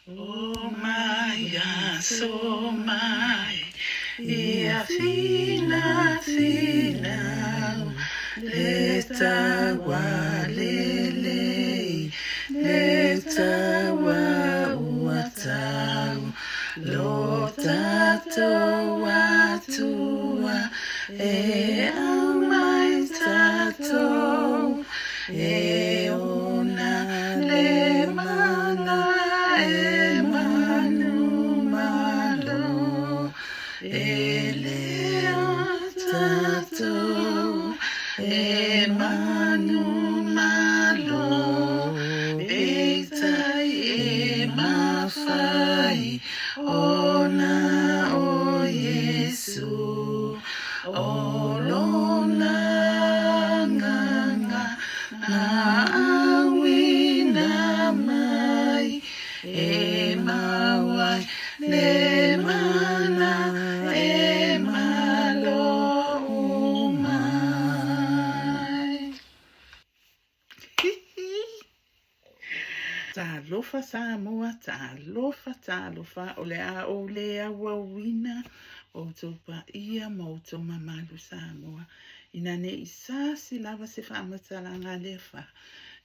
O mai aso mai ia whina whina le taua lelei le taua ua tau lo tatou Atua e aumai tatou e ona le mana e manumalo e lea tatou e manumalo peitai e mafai ona o Iesu o lona agaga na auina mai e mau ai le mana e malo mai. Talofa Samoa, talofa, talofa, o le a ou le auauina outou paia ma outou mamalu Samoa. Ina ne i sasi lava se faamatalaga a le fa,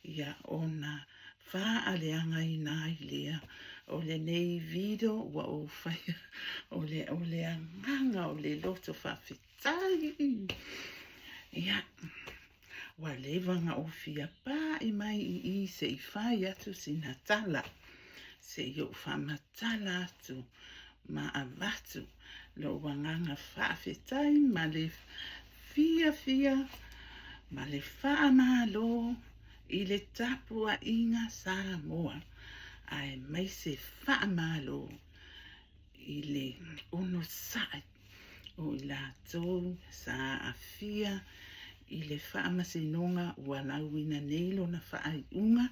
ia ona faaleagaina ai lea o lenei video ua ou faia, o le, o le agaga o le loto faafetai. Ia, Ua leva ona ou fia pa'i mai i i se i fai atu sina tala, se i ou faamatala atu ma avatu lo'u agaga faafetai ma le fiafia ma le faamalo i le tapuaiga Samoa aemaise faamalo i le onosai o i latou sa aafia i le faamasinoga ua lauina nei lona faaiuga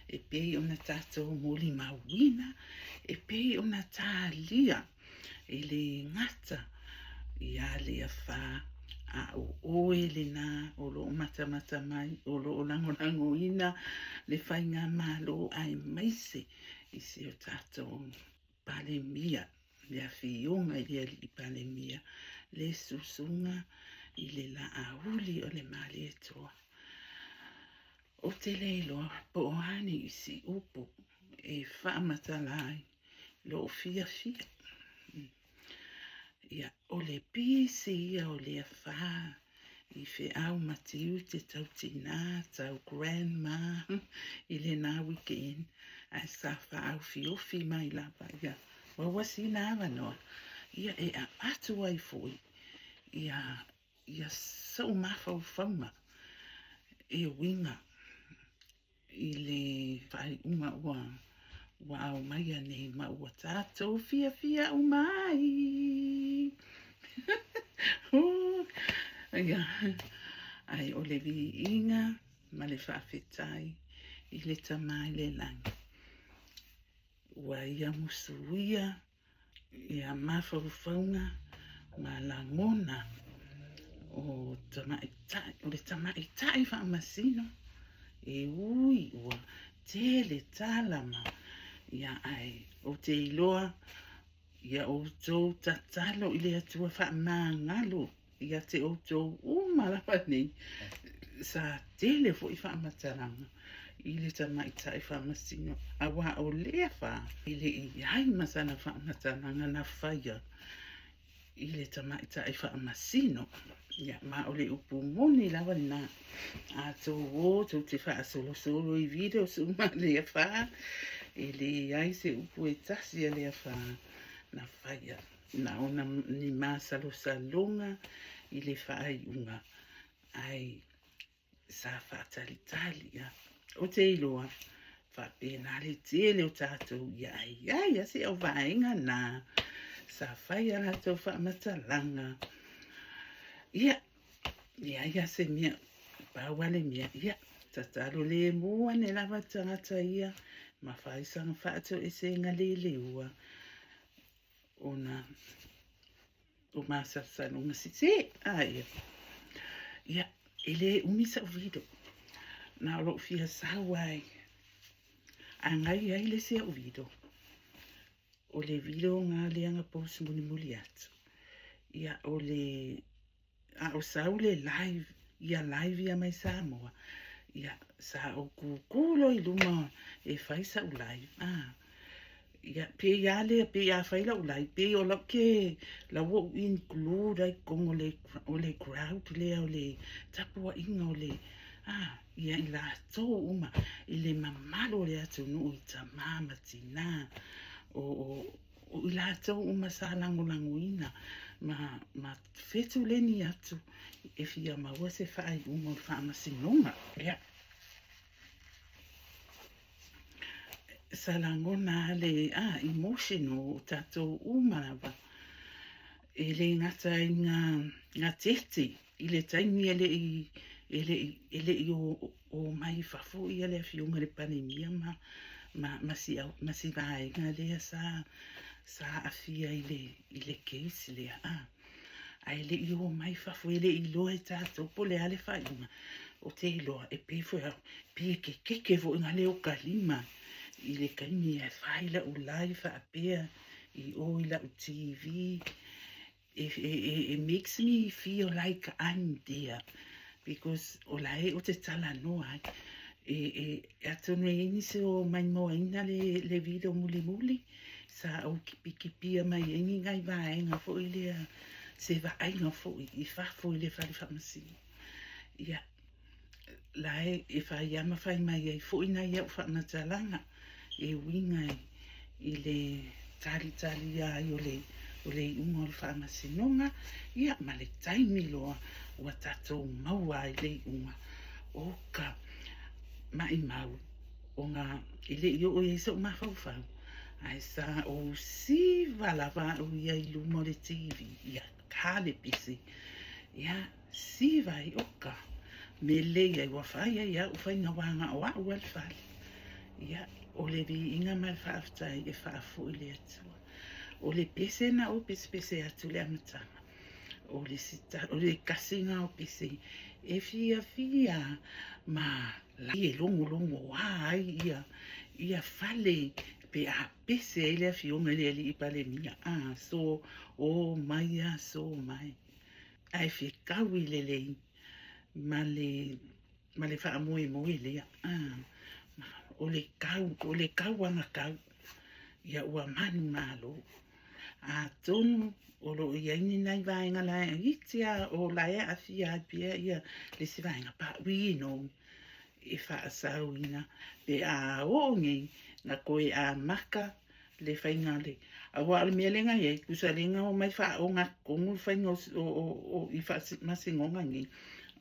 e pei ona tatou molimauina, e pei ona talia e le gata ia lea fa, a o oe lena o lo o matamata mai, o lo o lagolagoina le Faigamalo aemaise i si o tatou Palemia, le Afioga i le Alii Palemia, le Susuga i le Laauli o le Malietoa. Ou te le iloa po o a nisi upu e faamatala ai lou fiafia. Ia, o le pisi ia o lea fa i feau ma tiute tau tinā, tau grandma i lena weekend, ae sa faaofiofi mai lava ia maua sina avanoa ia e avatu ai foi ia ia sou mafaufauga e uiga i le faaiuga ua ua aumaia nei ma ua tatou fiafia uma ai. Ia, ai o le viiga ma le faafetai i le Tama i le lagi. Ua ia musuia Ia mafaufauga ma lagona o tamaitai, o le tamaitai faamasino e ui ua tele tala ma ia ae ou te iloa ia outou tatalo i le Atua faamagalo ia te outou uma lava nei, sa tele foi faamatalaga i le tamaitai faamasino, auā o lea fa e le i i ai ma sana faamatalaga na faia i le tamaitai faamasino. Ia, ma o le upu moni lava lena. A tou o tou te faasolosolo i videos uma a lea fa, e leai se upu e tasi a lea fa na faia. Na ona ni masalosaloga i le faaiuga, ae sa faatalitali a. Ou te iloa, faapena le tele o tatou ia ai ai a se au vaega na sa fai a latou faamatalaga. Ia, leai a se mea, pau a le mea, ia, tatalo lemu ane lava tagata ia ma fai sana faatoesega leleua ona o masalosaloga sese. A ia. Ia, e le umi sa'u video. Na o lo'u fia sau ai agai ai le isi a'u video. O le video-ga lea na post mulimuli atu, ia o le a o sau le live, ia live ia mai Samoa, ia sa ou kūkū loa i luma e fai sa'u live, a ia pei a lea pei a fai la'u live pei o la'u ke la ua ou include ai i totonu o le crowd lea o le tapua'iga o le a ia i latou uma i le mamalu o le atunuu i tamā ma tinā o o i latou uma sa lagolagoina ma ma fetuleni atu e fia maua se faaiuga o le faamasinoga. Ia, sa lagona a le emotional o tatou uma lava, e le gata i ngā tete i le taimi e le i o mai i fafo ia le afioga i le Palemia ma si vaega lea sa aafia i le case lea, ae le i o mai fafo, e le i iloa e tatou po o le a le faaiuga. Ou te iloa e pei foi au pei e kekeke foi na leo ka lima i le taimi e fai la'u live faapea i o i la'u TV. It makes me feel like I'm there because o la e o te talanoa ai. E atonu e i ai nisi o maimoaina le video mulimuli sa ou kipikipia mai ai ni nai vaega foi lea se vaaiga foi i fafo i le fale faamasino. Ia, la e fai lava ma fai mai ai foi nai au faamatalaga e uiga i le talitalia ai o le iuga o le faamasinoga, ia ma le taimi loa ua tatou maua ai le iuga o ka maimau ona e le i oo i ai so'u mafaufau, ae sa ou siva lava au ia i luma o le TV, ia ka le pese, ia siva ai oka me lei ai ua fai ai a'u faiga uaga o a'u a le fale. Ia, o le viiga ma le faafetai e faafo'i le Atua. O le pese na ou pesepese atu i le amataga, o le o le tasi na o pese e fiafia ma e logologoa ai ia fale pe a pese ai le afioga i le alii Palemia, aso o mai, aso mai, ae fetaui lelei ma le faamoemoe lea, o le kau o le kauagatau ia ua manumalo. Atonu o loo i ai ni nai vaega laiti a o la e aafia ai pea ia le isi vaega, but we know e faasauina pe a oo nei na toe amata le faiga le auā o le mea lea na i ai tusa lea na omai faaogatotonu le faiga o i faamasinoga nei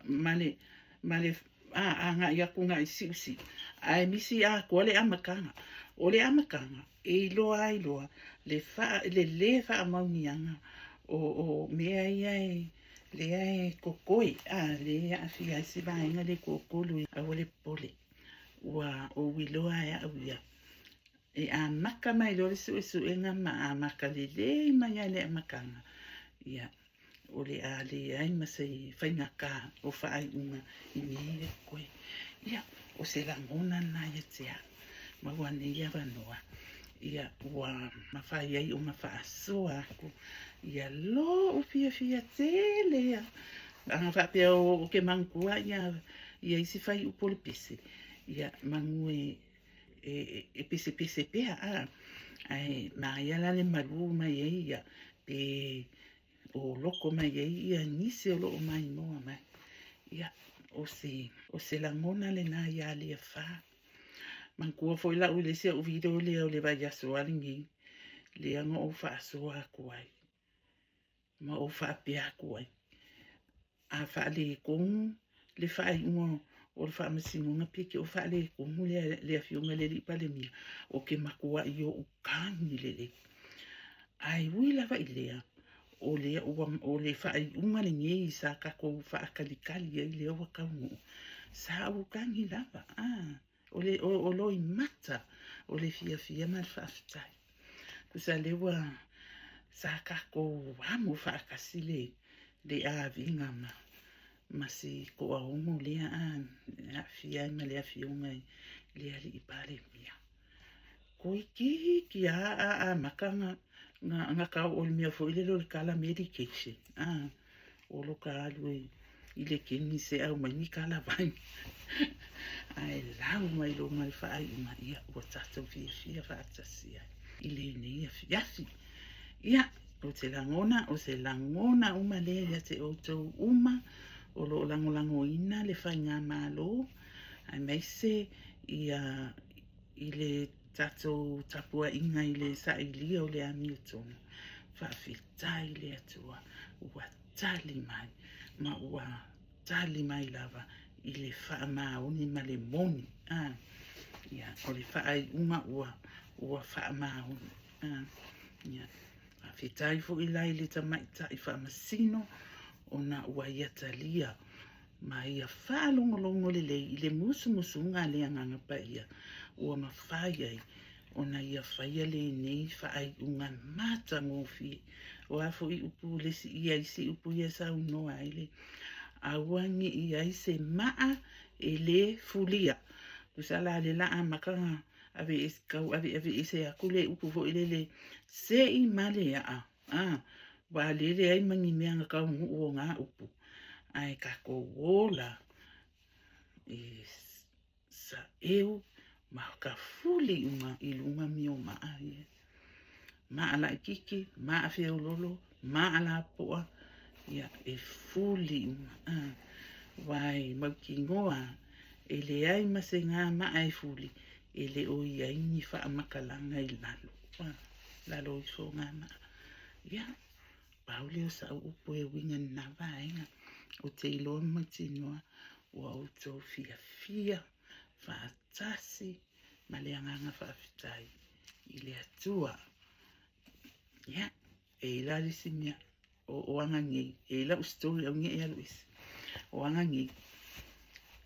ma le agai atu agai siusiu ae misi atoa le amataga o le amataga e iloa ai loa le lē faamaoniaga o mea ia e lea e totoe a le aafia ai se vaega le toatolu. Aua le popole, ua ou iloa e au ia e amata mai loa le suesuega ma amata lelei mai lava i le amataga, ia o le a leai ma se faigata o faaiuga i mea ia totoe. Ia, o se lagona lena ia te au maua nei avanoa, ia ua mafai ai ona faasoa atu ia lo'u fiafia tele ia ana faapea o ke manatua ia isi fuaiupu o le pese, ia manu e pesepese pea ae manaia la le malū mai ai ia pe o loko mai ai ia nisi o loo maimoa mai. Ia, o se lagona lena iā Leafa. Manatua foi la'u i le isi a'u video lea o le vaiaso a lenei lea na ou faasoa atu ai ma ou faapea atu ai, a faaletonu le faaiuga o le faamasinoga pe ke o faaletonu le afioga i le alii Palemia, o ke matua'i o'u kagi lelei. Ae ui lava i lea, o lea ua o le faaiuga lenei sa tatou faakalitali ai lea ua taunuu, sa ou tagi lava o loimata o le fiafia ma le faafetai. Tusa lea ua sa tatou amo faatasi le aviga ma si toaono lea e aafia ai ma le afioga i le alii Palemia. Toeitiiti lava a amata ona ka oo i le mea foi lele o le tala medication, a, o lo ta alu i le chemist e aumai ni tala vai, ae lau mai loa ma le faaiuga, ia, ua tatou fiafia faatasi ai i lenei afiafi. Ia, ou te lagona, o se lagona uma lea ia te outou uma o lo o lagolagoina le Faigamalo, aemaise ia i le tatou tapuaiga i le sailia o le amiotonu. Faafetai i le Atua ua tali mai ma ua tali mai lava i le faamaoni ma le moni. A, ia, o le faaiuga ua, ua faamaoni. A, ia, faafetai foi la i le tamaitai faamasino ona ua ia talia ma ia faalogologo lelei i le musumusuga a le Agaga Paia ua mafai ai ona ia faia lenei faaiuga matagofie. O a foi upu le isi ia isi upu ia e saunoa ai le aua ne i i ai se maa e lē fulia. Tusa la le la amata ona ave tau aveaveese atu le upu foi lele se i ma le aa. A, ua lele ai ma ni mea na taunuu o nā upu, ae tatou ola e saʻeu ma ka fuli uma i luga miomaʻa ia. Maʻa laʻikiki, maʻa feololo, maʻa lapoʻa, ia e fuli uma. A, ua e mautinoa e leai ma se gā maʻa e fuli, e le o i ai ni faamatalaga i lalo. A. Lalo ifo o ngā maa. Ia, pau lea o sa'u upu e uiga i lena vaega, ou te iloa ma mautinoa ua outou fiafia faatasi ma le agaga faafetai i le Atua. Ia, e i la le isi mea, o, o aga nei, e i lau story au nei e alu ese. O aga nei,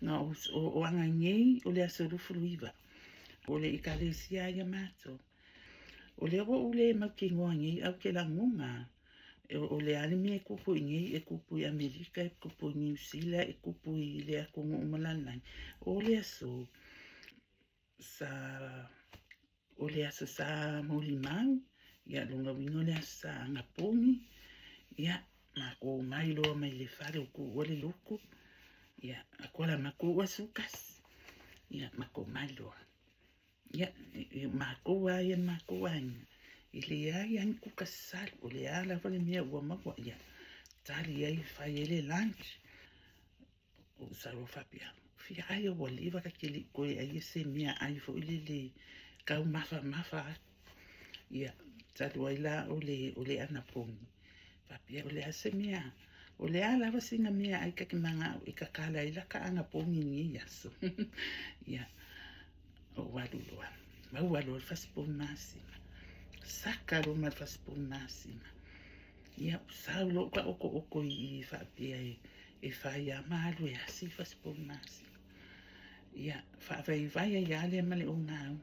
na o, o, o aga nei o le aso 29, o le ekalesia ia matou. O lea ua ou le mautinoa nei au ke lagona o le a le mea e kupu i nei, e kupu i Amerika, e kupu i Niu Sila, e kupu i le atunuu ma lalolagi. O le aso sa o le aso sa molimau, ia lona uiga o le aso sa anapogi, ia matou omai loa mai le fale o tuua le lotu, ia akola matou aso tasi, ia matou omai loa. Ia, e matou lava ia le matou aiga, e leai lava ni kuka salu, o le a lava le mea ua maua, ia tali ai e fai ai le lunch. Ou sau loa faapea, fia ai ua leva ta te le i toe aia se meaai foi lele taumafamafa atu. Ia, talu ai la o le, o le anapogi, faapea o le a se mea, o le a lava sina meaai ta te manao e tatala ai laka anapogi i lenei aso. Ia, Ou alu loa, maua loa le fasipovi masima, saka loa ma le fasipovi masima. Ia, sau loa ou taoto'oto i i faapea e, e fai lava ma alu e asi le fasipovi masima. Ia, faavaivai ai lava lea ma le ogau.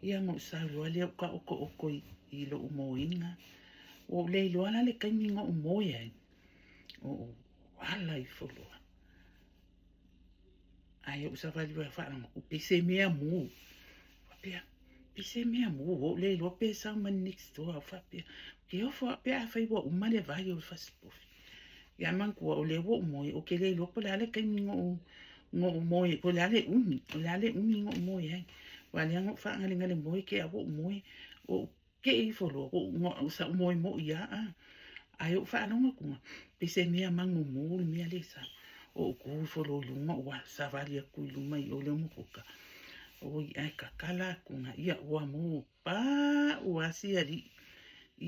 Ia, ona ou sau loa lea ou taoto'oto i, i lo'u moega. Ua ou le iloa la le taimi na ou moe ai, ou ala ifo loa. Ae ou savali loa e faalogo atu, pei se mea mu. Faapea, pei se mea mu, ua ou le iloa pe sau mai le next door. Ou faapea, ou te ofo au pe afai ua uma le vai o le fasipovi. Ia manatua o lea ua ou moe, ou te le iloa po o le a le taimi na ou, na ou moe, po o le a le umi, o le a le umi na ou moe ai. Aua o lea na ou faagalegale moe te i a ua ou moe, ua ou Kei ifo loa, ua sa'u moe mo'i a a. Ae ou faalogo atu ga, pei se mea magumu le mea lea e sau. Ou tu ifo loa i luga ua savali atu i luma i o le motoka. Oi ae tatala atu ga, ia ua mu pa'u a si ali'i.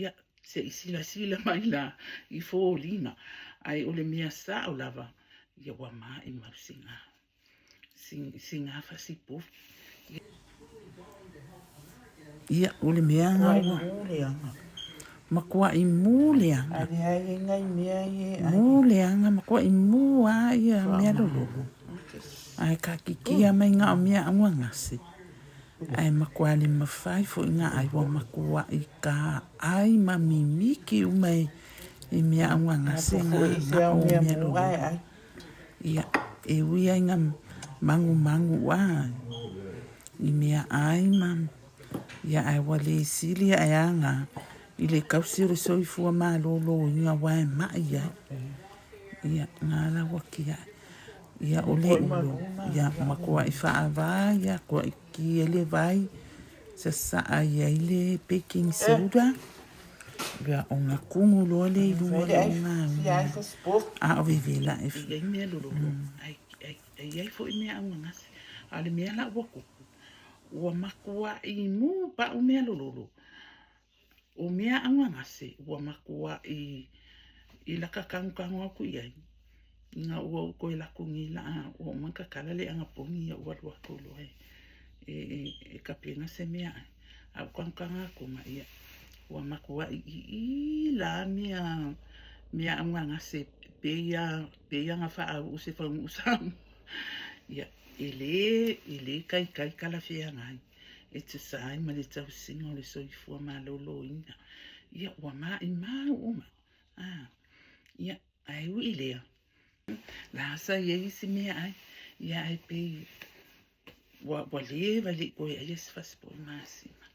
Ia se i silasila mai la i foliga. Ae o le mea sa'o lava, ia ua maʻimau siga. Siga fasipovi. Ia, o le mea na ua matuai mu leaga. Mu leaga, matuai mu lava ia mea lololo. Ae kakikia mai na o mea auagase. Ae matua le mafai foi na ai ua matuai ka ai ma mimiki uma i mea auagase na o mea lololo. Ia, e ui ai na magumagu a i mea ai ma Ia, ae ua le sili ae aga i le tausi o le soifua maloloina aua e mai ai. Ia, na la ua tia'i. Ia, o le ulo, ia, matua'i faava, ia, tua'i ki ai le vai, sasaa i ai le baking soda, ia, ona tumu loa lea i luga o le ogaumu. A o vevela e i ai mea lololo, ai, ai, ai ai foi mea augagase. A o le mea la ua tupu, ua matua'i mu pa'u mea lololo. O mea augagase ua matua'i i laka tanutanu atu i ai, ina ua ou toe alu atu nei la'a ua uma ona tatala le anapogi ia ou alu atu loa e e e tapena se meaai. Ae ou tanutanu atu ma ia ua matua'i i'i la mea mea augagase pei a pei a na faauu se fauguu Samoa. Ia e lē e lē taitai talafeagai e tusa ai ma le tausiga o le soifua maloloina. Ia ua maimau uma. A, ia, ae ui i lea, la sa i ai isi meaai, ia ae pei ua, ua leva e le i toe aia se fasipovi masima.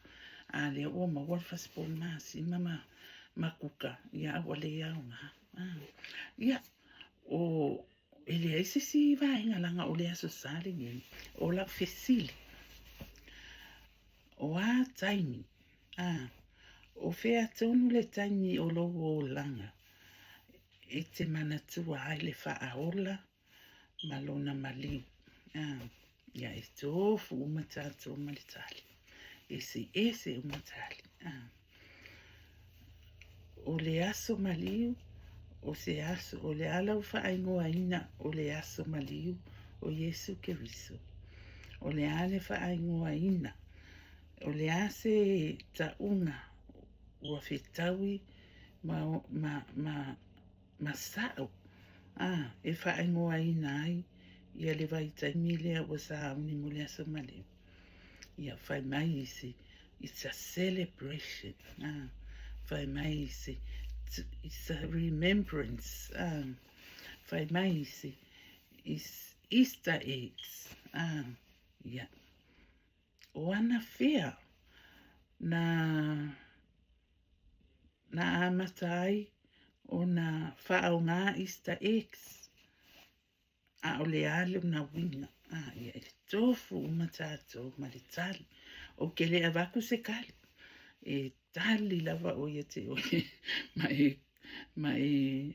A lea ua maua le fasipovi masima ma, ma kuka, ia a ua le aoga. A, ia, o, E leai se isi vaega leaga o le Aso Sa lenei. O lau fesili, o a taimi, a, o fea tonu le taimi o lou olaga e te manatua ai le Faaola ma lona maliu? A, ia e tofu uma tatou ma le tali. Eseese uma tali. A. O le aso maliu, o se aso, o le a lau faaigoaina o le aso maliu o Iesu Keriso? O le a le faaigoaina? O le a se tauga ua fetaui ma, ma, ma, ma sa'o, a, e faaigoaina ai ia le vaitaimi lea ua sauni mo le aso maliu? Ia, fai mai isi, It's a celebration, ah, fai mai isi, it's a remembrance, ah, fai mai isi, it's Easter eggs, ah, ia. O ana fea na, na amata ai ona faaoga Easter eggs? A o le a lona uiga? A, ia e tofu uma tatou ma le tali. Ou te le avatu se tali. E tali lava ʻoe ia te ʻoe ma e, ma e,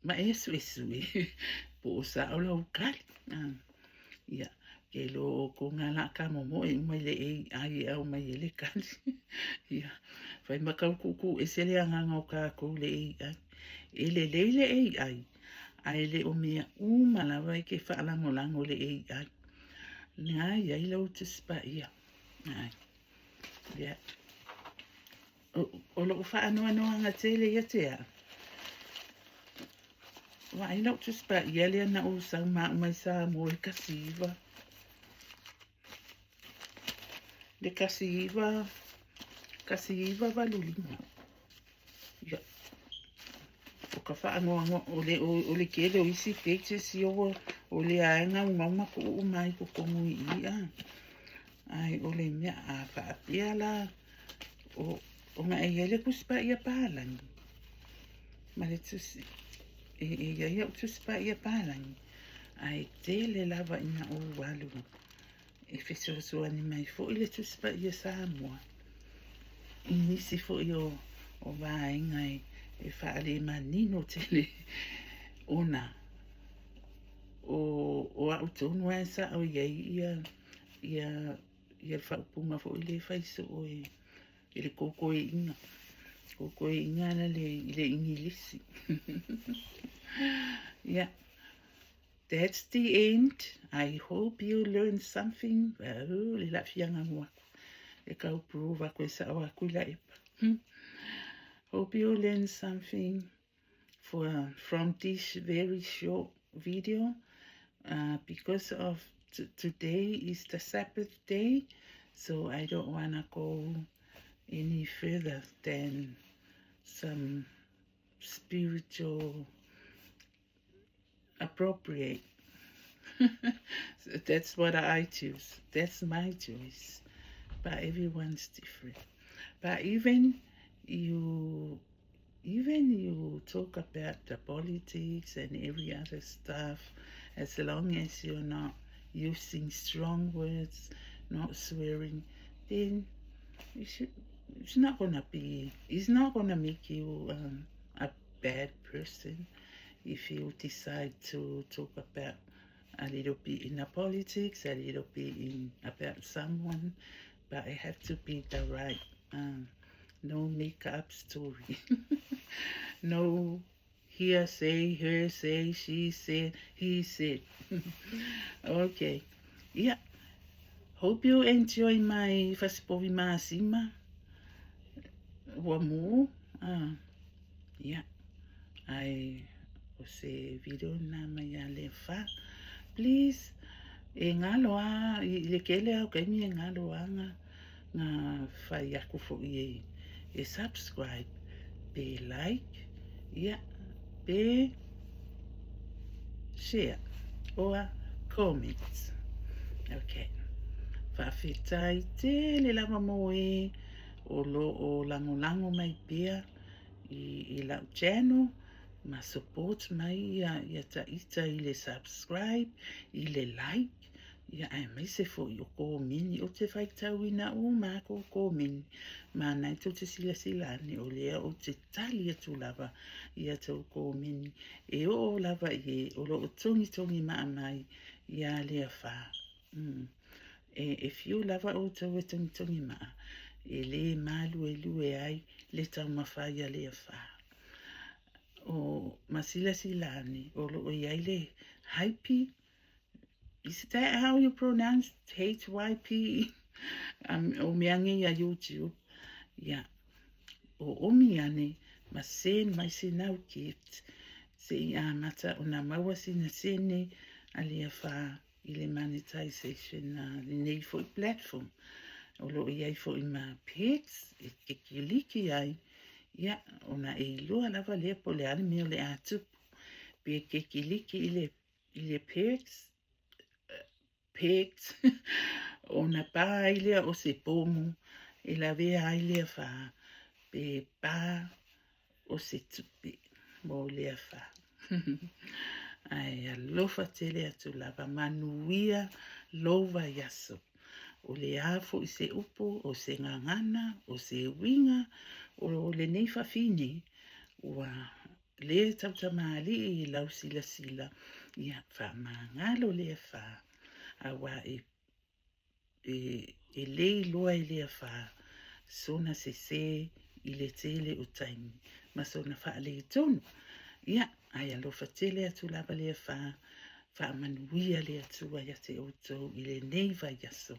ma e suesue po o sao lau tali. A, ia, ke iloa ʻoukou nā lā ka momoe uma i le AI e aumai ai le tali. Ia, fai ma kau kūkū ese le agaga o kākou i le AI. E lelei le AI, A e le o mea uma lava e ke faalagolago i le AI. Na i ai lau Tusi Paia. Ai. Yeah. O, o loʻu faanoanoaga tele ia te au. Vaai lau Tusi Paia lea na ou sau ma au mai Samoa i le 19. Le 19, 1985. Ia, o ka faanoanoa, o le, o, o le kele o isi pages ia ua, o lea e gaugau ma tuu uma ai i totonu i i, a. Ae o le mea, a faapea la, o, ona e i ai le Tusi Paia Palagi, ma le tusi, e, e i ai au Tusi Paia Palagi, ae tele lava ina ou alu e fesoasoani mai foi le Tusi Paia Samoa i nisi foi o, o vaega e, e faalemanino tele ona o, o au tonu lava e sao i ai ia, ia, ia le faaupuga foi lea e fai soo e, i le koukoeina. Koukoeina ala le, i le Igilisi. Yeah. That's the end. I hope you learned something. Oh, le la fianga mo aku. E kau prove aku e sao aku i la epa. Hope you learned something for, from this very short video. Because of today is the Sabbath day, so I don't wanna go any further than some spiritual appropriate. That's what I choose. That's my choice. But everyone's different. But even you even you talk about the politics and every other stuff, as long as you're not using strong words, not swearing, then you should, it's not gonna be, it's not gonna make you a bad person if you decide to talk about a little bit in the politics, a little bit in about someone, but it have to be the right, no make-up story. No hearsay, her say, she said, he said. Okay. Yeah. Hope you enjoy my fasipovi masima. Ua mu. Yeah. Ai o se video na mai a le fa. Please, e ngalo a, i le kele au kaimi e ngalo a nga, nga fai aku fo i e, e subscribe, pe like, yeah, pe share, or comment. Okay. Whawhetai tele lava mo e o lo o langolango mai pea i lau channel, ma support mai ia, ia ta ita i le subscribe, i le like, ia ai mai se fo i o komeni, o te whaitau ina o mako komeni, ma nai tau te sila sila ane o lea o te tali atu lava ia tau komeni, e o lava i e, o lo o tongi tongi maa mai ia lea wha. E fiu lava o tau e tongi tongi maa, e le malu e lue ai le tau mawhai a lea wha. O masila sila ane, o lo o iai le hype. Is that how you pronounce H-Y-P? O meange ia YouTube. Yeah. O omi ane, ma sen mai se nau gift. Se i amata o nā maua sina sene a lea wha i le monetization na le nei foi platform. O lo iai foi ma pics, e ke kiliki ai. Ia, o na e iloa lava lea po le ale mea o le a tupu. Pe ke kiliki i le perks, perks, o na pā ai lea o se pomu, e lavea ai lea wha, pe pā o se tupe, mo lea wha. Ai, alofa tele atu lava, manuia lova iaso. O le a fo i se upu, o se ngangana, o se winga, o le nei whawhine, ua le tautamali i lau sila sila, ia whamangalo lea wha, awa e lei loa i lea wha, sona se se i le tele o taimi, ma sona wha le tonu. Ia, ai alofa tele atu lava lea wha, whaamanuia le atua ia te outou i le nei vaiaso.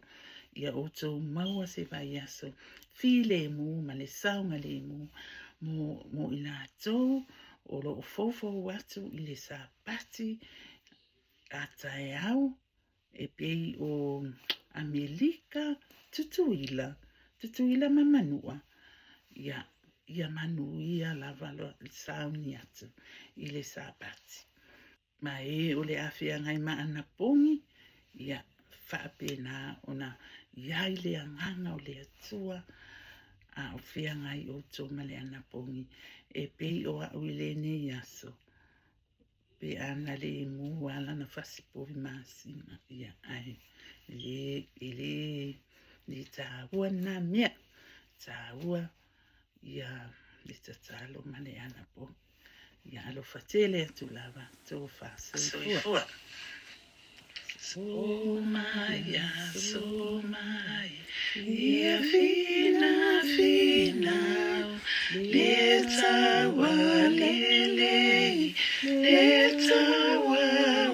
Ia outou maua se vaiaso, file mu ma le saunga le mu, mo i latou o lo o fofo atu i le sapati a taeao e pei o Amerika tutuila, tutuila ma manua. Ia, ia manuia lava lo sauni atu i le sapati. Ma e o le awhea ngai maana pongi, ia whaapena ona iai le anganga o le atua, a o whia ngai o tō ma le ana pongi, e pei o au i le nei aso, pe ana le mua lana fasipovi masima, ia ai, le, e le, le tāua nā mea, tāua, ia le tatalo ma le ana pongi. Ia alofa tele atu lava, tō whasoifua. So mai, so mai, ia whina whina, le tawa lele, le tawa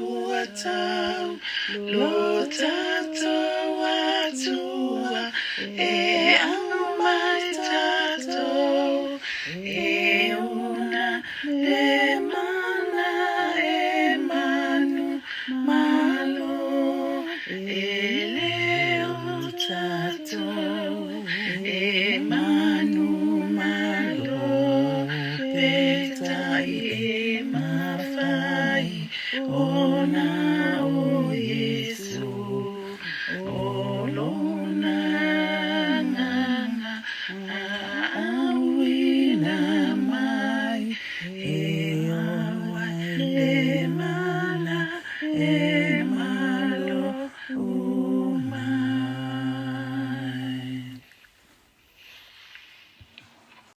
ua tau, lo tatou atua, e au mai tatou, e una le mana e manu malo, e leo tatou, e manu malo, pe tai e mawhai, ona o Yesu, o lona.